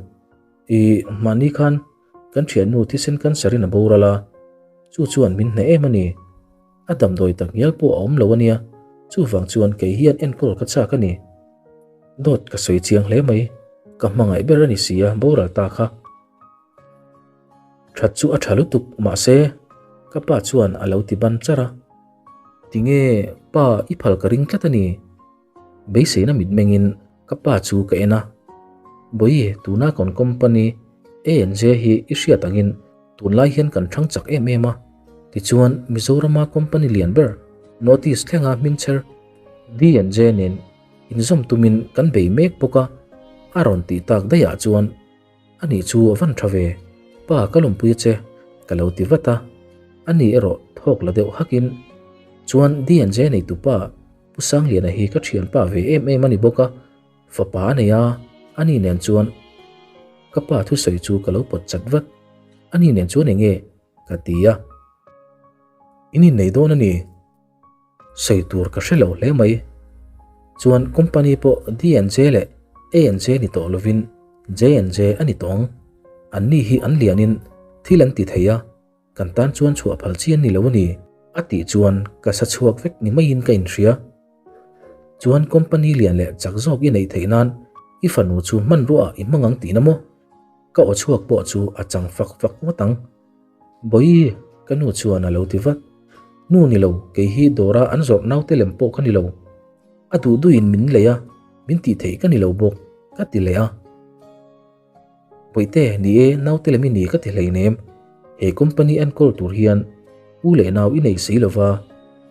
I mahni khan kan thiannu thisen cancer in a boral a, chu chuan min hneh em a ni. A damdawi tak ngial pawh a awm lo a nia, chuvang chuan kei hian enkawl ka chak a ni. Dawt ka sawi chiang hle mai, ka hmangaih ber a ni si a boral ta kha. That chu a tha lutuk mahse ka pa chuan a lo ti ban char a. Tinge pa i phal ka ring tlat a ni. Beiseina mitmengin ka pa chu ka en a. Bawihi tuna kan company ANJ hi i hriat angin tunlai hian kan thang chak em em a. Tichuan Mizorama company lian ber Notice thlenga hmingchher D&J nen inzawm tumin kan bei mek bawk a, a rawn tih tak daihah chuan A nih chu a van tha ve, pa ka lawmpui a che, ka lo ti vat a. A ni erawh thawk la deuh hakin, Chuan D&J neitu pa Pu Sangliana hi ka thianpa ve em em a ni bawk a, fapa a nei a, a ni nen chuan ka pa thusawi chu ka lo pawt chat vat. A ni nen chuan enge? ka ti a. In innei dawn a ni. Sawi tur ka hre lo hle mai. Chuan company pawh D&J leh A&J ni tawh lovin J&J a ni tawh ang. Anni hi an lianin thil an ti thei a, kan tan chuan chhuah phal chi an ni lo a ni. A tih chuan ka sa chhuak vek ni maiin ka inhria. Chuan company lian leh chak zawk i neih theih nan i fanu chu hmanruaah i hmang ang tihna maw? Ka aw chhuak pawh chu a chang fak fak ngawt ang. Bawihi, ka nu chuan a lo ti vat. Nu ni lo, kei hi dawra an zawrh naute lem pawh ka ni lo. A duh duhin min lei a, min tih theih ka ni lo bawk, ka ti leh a. Bawihte, ni e, naute lem i ni ka ti hleinem. He company enkawl tur hian u leh nau i nei si lo va,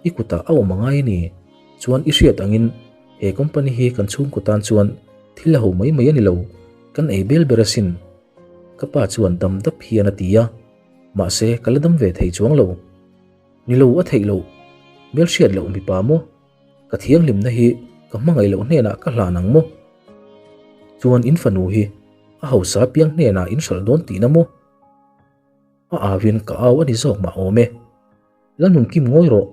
i kutah a awm a ngai a ni. Chuan i hriat angin he company hi kan chhungkaw tan chuan thil a ho mai mai a ni lo, kan ei bel ber asin. Ka pa chuan dam dap hian a ti a, mahse ka la dam ve thei chuang lo. Ni lo a theih loh, hmelhriat loh mipa maw? Ka thianghlimna hi ka hmangaih loh hnenah ka hlan ang maw? Chuan in fanu hi a hausa piang hnenah in hralh dawn tihna maw? A awin ka au a ni zawk mah awm e. Lalnunkim ngawi rawh,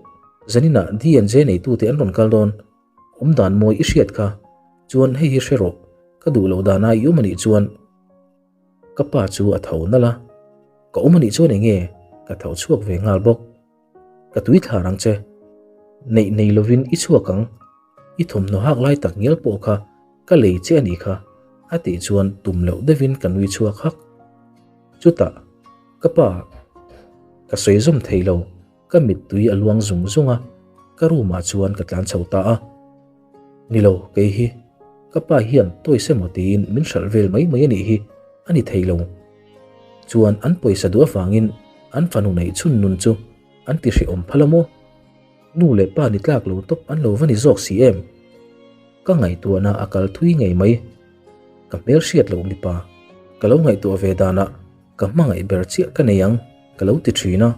zaninah D&J neitute an rawn kal dawn. Awm dan mawi i hriat kha, chuan hei hi hre rawh, ka duh loh dana i awm anih chuan ka pa chu a tho nalh a, ka awm anih chuan enge ka tho chhuak ve nghal bawk. Ka tui thlar ang che, neih nei lovin i chhuak ang, i thawmhnaw hak lai tak ngial pawh kha ka lei che anih kha a tih chuan tum loh deuhin ka nui chhuak hak. Chutah ka pa ka sawi zawm thei lo. Ka mittui a luang zung zung a, ka room ah chuan ka tlan chho ta a. Ni lo, kei hi ka pa hian toys emaw tiin min hralh vel mai mai a nih hi, a ni thei lo. Chuan an pawisa duh avangin an fanu neih chhun nun chu an ti hrehawm phal a maw? Nu leh pa ni tlak lo tawp an lo va ni zawk si em? Ka ngaihtuahna a kal thui ngei mai. Ka hmel hriat loh mipa ka lo ngaihtuah ve danah ka hmangaih ber chiah ka nei ang ka lo ti thin a.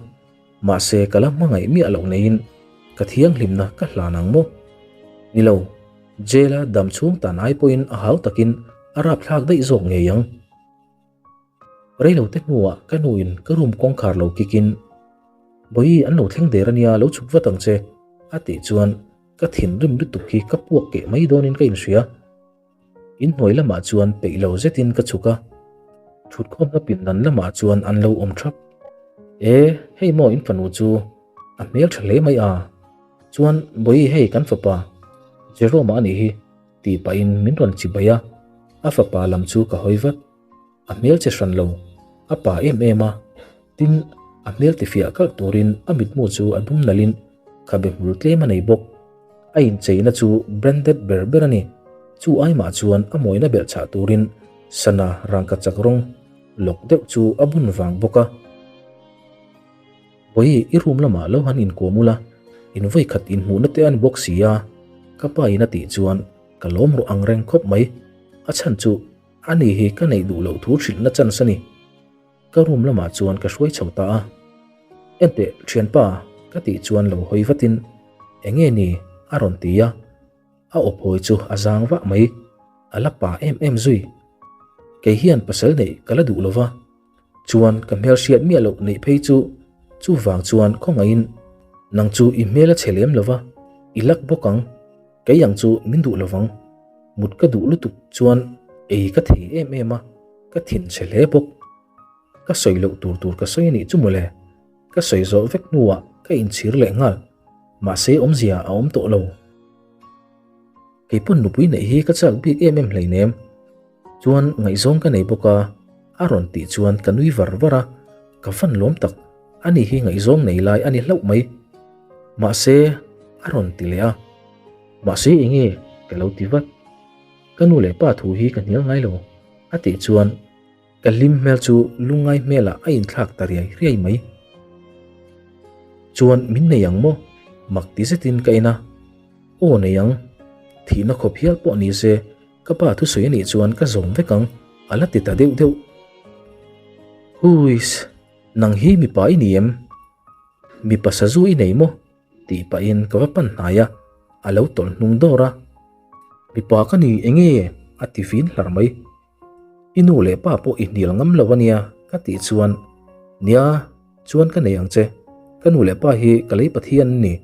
Mahse ka la hmangaih miah loh neiin ka thianghlimna ka hlan ang maw? Ni lo, jail-a dam chhung tan ai pawhin a hau takin a rapthlak daih zawk ngei ang. Reilote hnuah ka nuin ka room kawngkhar lo kikin, Bawihi an lo thleng der ania lo chhuk vat ang che a tih chuan ka thinrim lutuk hi ka puak keh mai dawnin ka inhria. Inhnuai lamah chuan peih lo zetin ka chhuk a, thutkhawmna pindan lamah chuan an lo awm thap. E, hei maw in fanu chu a hmel tha hle mai a, chuan Bawihi hei kan fapa Jerome-a a nih hi tih pahin min rawn chibai a, a fapa lam chu ka hawi vat. A hmel che hran lo, a pa em em a, tin a hmel tifiah kalh turin a mitmu chu a dum nalhin khabe hmul tlem a nei bawk. A incheina chu branded ber ber a ni. Chu aimah chuan a mawina belh chhah turin sana rangkachak rawng lawk deuh chu a bun vang bawk a. Bawihi, i room lamah lo han inkuam ula, in vawikhat inhmuhna te a ni bawk si a, ka pa in a tih chuan ka lawm rawh ang reng khawp mai. A chhan chu A ni hi ka neih duh loh thu hrilhna chance a ni. Ka room lamah chuan ka hruai chho ta a. Enteh, thianpa, ka tih chuan lo hawi vatin, Enge ni? a rawn ti a. A aw phawi chu a zang vah mai. A la pa em em zui. Kei hian pasal neih ka la duh lo va. Chuan ka hmel hriat miah loh neih phei chu chuvang chuan khawngaihin nang chu i hmel a chhe lem lo va, i lak bawk ang. Kei ang chu min duh lovang. Mut ka duh lutuk chuan ei ka thei em em a, ka thin chhe hle bawk. Ka sawi loh tur tur ka sawi a nih chu mawle. Ka sawi zawh vek hnuah ka inchhir leh nghal. Mahse awmzia a awm tawh lo. Kei pawn nupui neih hi ka chak bik em em hleinem. Chuan ngaihzawng ka nei bawk a, a rawn tih chuan ka nui var var a, ka van lawm tak, ani hi ngaihzawng nei lai a ni hlauh mai. Mahse, a rawn ti leh a. Mahse enge? ka lo ti vat. Ka nu leh pa thu hi ka hnial ngai lo, a tih chuan ka hlim hmel chu lungngai hmelah a inthlak ta riai riai mai. Chuan min nei ang maw? Mak ti zetin ka en a. Aw nei ang. Thihna khawp hial pawh ni se Ka pa thusawi a nih chuan ka zawm vek ang, a la ti ta deuh deuh. Huiss, nang hi mipa i ni em? Mipa sazu i nei maw? tih pahin ka va pan hnai a, a lo tawlh hnung dawr a. Mipa ka ni enge? a ti fin hlar mai. I nu leh pa pawh i hnial ngam lo a nia ka tih chuan, Nia, chuan ka nei ang che, ka nu leh pa hi ka lei Pathian an ni,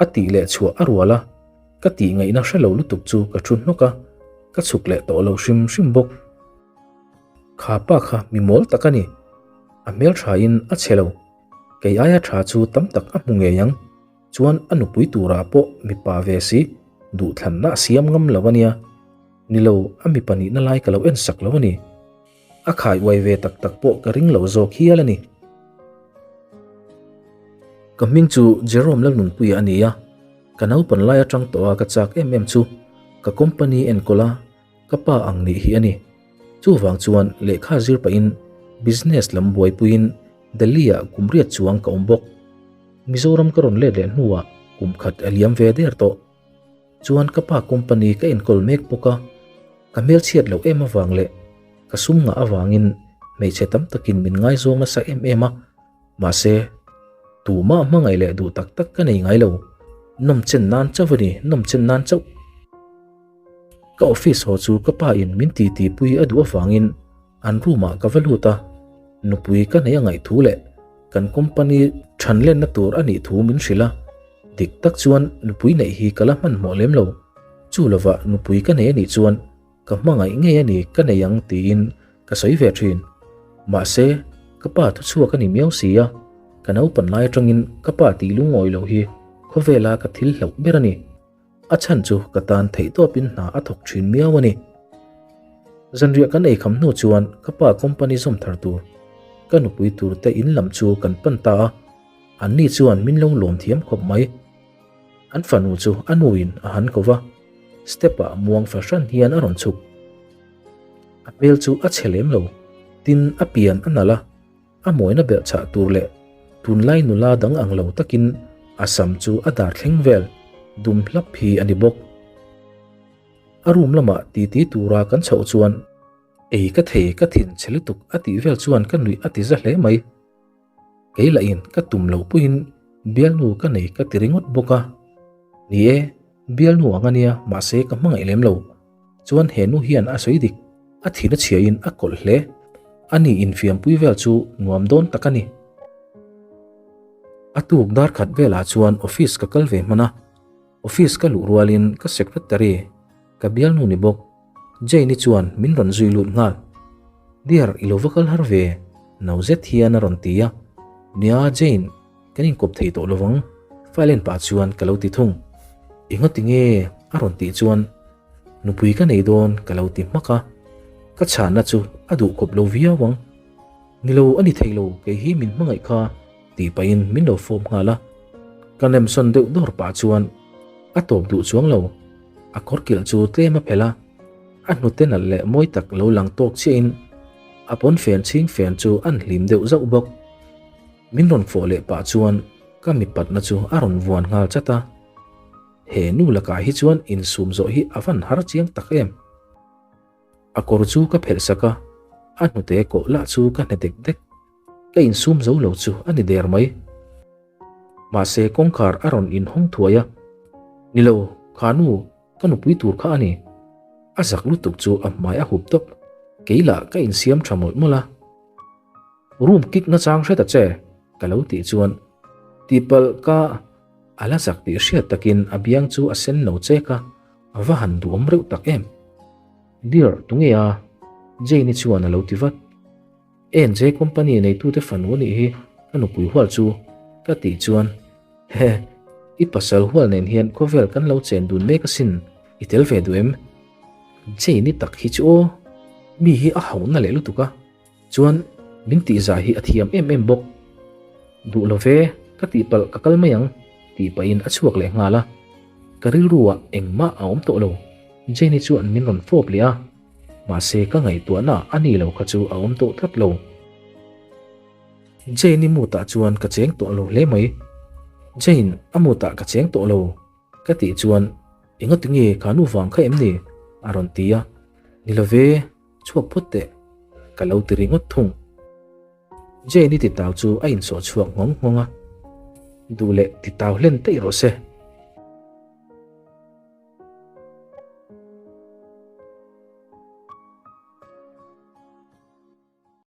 a tih leh chhuah a rual a. Ka tih ngaihna hre lo lutuk chu ka thu hnawk a, ka chhuk leh tawh lo hrim hrim bawk. Kha pa kha mi mawl tak a ni. A hmel tha in a chhe lo. Kei aia tha chu tam tak a hmu ngei ang. Chuan a nupui turah pawh mipa ve si, duhthlanna a siam ngam lo a nia. Ni lo, a mipa nihna lai ka lo en sak lo a ni. A khai uai ve tak tak pawh ka ring lo zawk hial a ni. Ka hming chu Jerome Lalnunpuia a ni a. Ka naupan lai atang tawh a ka chak em em chu ka company enkawl a ka pa ang nih hi a ni. Chuvang chuan lehkha zir pahin business lam buaipuiin Delhi ah kum riat chuang ka awm bawk. Mizoram ka rawn let leh hnuah kum khat a liam ve der tawh. Chuan ka pa company ka enkawl mek bawk a, ka hmelchhiat loh em avang leh ka sum ngah avangin hmeichhe tam takin min ngaizawng nasa em em a. Mahse, tumah hmangaih leh duh tak tak ka nei ngai lo. Nawmchen nan chauh a ni, nawmchen nan chauh. Ka office haw chu ka pa in min ti ti pui a duh avangin an room ah ka va lut a, nupui ka nei a ngaih thu leh kan company than lenna tur a nih thu min hrilh a. Dik tak chuan nupui neih hi ka la hmanhmawh lem lo. Chu lovah nupui ka nei a nih chuan Ka hmangaih ngei a ni ka nei ang tiin ka sawi ve thin. Mahse, ka pa thuchhuak a ni miau si a, ka naupan lai atangin ka pa tih lungawi loh hi khawvela ka thil hlauh ber a ni. A chhan chu ka tan theihtawpin hna a thawk thin miau a ni. Zanriah kan eikham hnu chuan ka pa company zawm thar tur, ka nupui tur te in lam chu kan pan ta a, anni chuan min lo lawm thiam khawp mai. An fanu chu a nuin a han ko va, step ah muang fahran hian a rawn chhuk. A hmel chu a chhe lem lo, tin a pian a nalh a, a mawina belh chhah tur leh tunlai nula dang ang lo takin a sam chu a dar thleng vel dum hlap hi a ni bawk. A room lamah titi tura kan chhoh chuan ei ka thei ka thin chhe lutuk a tih vel chuan ka nuih a ti za hle mai. Kei lahin ka tum loh puiin bialnu ka nei ka ti ringawt bawk a. Ni e, bialnu ang a nia mahse ka hmangaih lem lo. Chuan he nu hian a sawi dik, a thin a chhiain a kawlh hle. Ani infiampui vel chu nuam dawn tak a ni. A tuk dar khat velah chuan office ka kal ve hman a, office ka luh rualin ka secretary, ka bialnu ni bawk, Jane-i chuan min rawn zui lut nghal. Dear, i lo va kal har ve, no zet hian a rawn ti a. Nia Jane, kan inkawp thei tawh lovang, file en pah chuan ka lo ti thung. Enga ti nge? a rawn tih chuan nupui ka nei dawn ka lo ti hmak a, ka chhanna chu a duhkhawp lo viau ang. Ni lo a ni thei lo, kei hi min hmangaih kha tih pahin min lo fawp nghal a. Ka nemsawn deuh dawr pah chuan a tawp duh chuang lo, a kawr kilh chu tlem a phelh a, a hnute nalh leh mawi tak lo lang tawk chiahin a pawn fen chhing fen chu an hlim deuh zauh bawk. Min rawn fawh leh pah chuan ka mipatna chu a rawn vuan nghal chat a, he nu lakah hi chuan insum zawh hi a van har chiang tak em. A kawr chu ka phelh sak a, a hnute kawh lah chu ka hne dek dek. Ka insum zo lo chu a ni der mai. Mahse kawngkhar a rawn inhawng thuai a, Ni lo, kha nu, ka nupui tur kha a ni. A zak lutuk chu a hmai a hup tawp. Kei lah ka insiam tha mawlh mawlh a. Room kick na chang hre ta che, ka lo tih chuan tihpalh ka a la zak tih hriat takin a biang chu a sen lo chek a, a va han duhawm reuh tak em. Dear, tunge a? Jane-i chuan a lo ti vat. NJ company neitute fanu a nih hi ka nupui hual chu, ka tih chuan, He, i pasal hual nen hian khawvel kan lo chen dun mek asin, i tel ve duh em? Jane-i tak hi chu aw, mi hi a hauhna leh lutuk a. Chuan min tihzah hi a thiam em em bawk. Duh lo ve, ka tihpalh ka kal mai ang, tih pahin a chhuak leh nghal a. Ka rilruah engmah a awm tawh lo. Jane-i chuan min rawn fawp leh a, mahse ka ngaihtuahna a ni lo kha chu a awm tawh tlat lo. Jane-i mood-ah chuan ka cheng tawh lo hle mai. Jane, a mood-ah ka cheng tawh lo, ka tih chuan, Engati nge kha nu vang kha em ni? a rawn ti a. Ni lo ve. Chhuak phawt teh, ka lo ti ringawt thung. Jane-i titau chu a insawh chhuak nghawng nghawng a, Duh leh titau hlen daih rawh se.